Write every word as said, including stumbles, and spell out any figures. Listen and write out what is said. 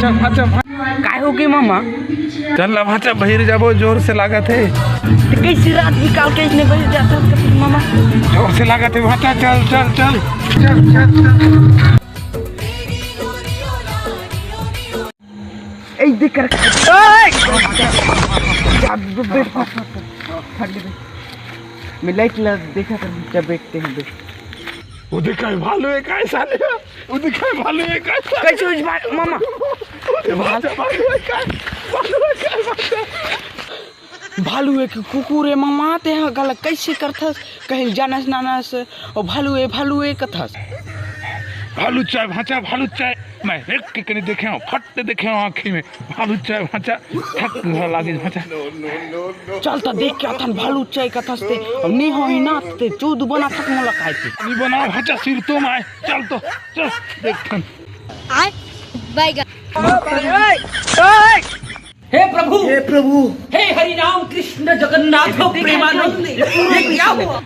काय हो गे मामा? चल ना भांचा, बहिर जाबो, जोर से लागत हे। तो कैसे रात निकाल के इसने बहिर जाता है मामा? जोर से लागत हे भांचा, चल चल चल चल चल चल। ए देख कर, ए! जा, बे, बे, फट, फट, फट, फट ले बे। मैं लाइट ला देखा कर, जब बैठते हैं बे। वो देखा है, भालू है काय साले? वो देखा है, भालू है काय साले? कैसे उस भाई, मामा? ए, भांचा, भालू है काय? भालू है काय, भांचा? भालू है कि कुकुर है, मामा? ते हा गला कैसे करथस? कहीं जानस नानस, ओ भालू है, भालू है कथस। भालू चाय भांचा, भालू चाय। मैं एक के कनी देखे हूँ, फट देखे हूँ आँखी में। भालू चाय भांचा, थक घर लागे भांचा। चल त देख के आथन भालू चाय कथस ते। अब नी होही ना ते चूद बना थक मोला खाए के। नी बना भांचा सिर तो माय। चल तो, चल देखथन। आय बैगा। हे प्रभु, हे प्रभु। हे हरि राम कृष्ण जगन्नाथ प्रेमानंद, ये क्या हुआ?